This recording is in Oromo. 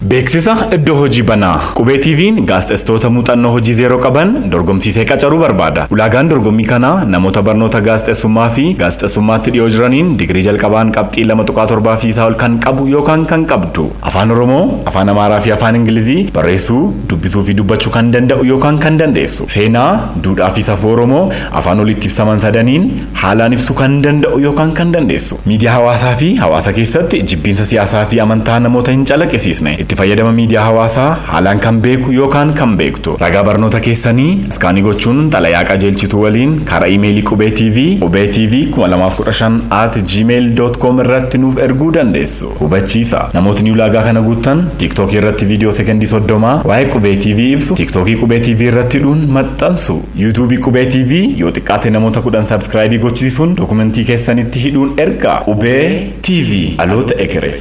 Beeksisa iddoo hojii banaa. Qubee TV'n gaazexeessitoota muuxannoo hojii zeeroo qaban dorgomsiisee qacaruu barbaada. Ulaagaan dorgommii kanaa namoota barnoota gaazexeessummaa fi gaazexeessummaatti dhiyoo jiraniin digirii jalqabaan qabxii 2.7 fi isaa ol kan qabu yookaan kan qabdu. Afaan Oromoo, Afaan Amaaraa fi Afaan Ingilizii barreessuu, dubbisuu fi dubbachuu kan danda'u yookaan kan dandeessu. Seenaa, duudhaa fi safuu Oromoo afaan olitti ibsaman sadaniin haalaan ibsuu kan danda'u yookaan kan dandeessu. Miidiyaa hawaasaa fi hawaasa keessatti jibbiinsa siyaasaa fi amantaa namoota hin calaqqisiisne. Itti fayyadama miidiyaa hawaasaa haalaan kan beeku yookaan kan beektu. Ragaa barnoota keessanii iskaanii gochuun xalayaa qajeelchituu waliin karaa iimeelii Qubee TV qubeetv2015@gmail.com irratti nuuf erguu dandeessu. Hubachiisa. Namootni ulaagaa kana guuttan TikTokii irratti viidiyoo sekondii 30 waa'ee Qubee TV ibsu TikTokii Qubee TV irratti hidhuun maxxansu. YouTubeii Qubee TV yoo xiqqaate namoota 10 subscribe gochisiisuun dokumentii keessanitti hidhuun ergaa. Qubee TV dhaloota egereef.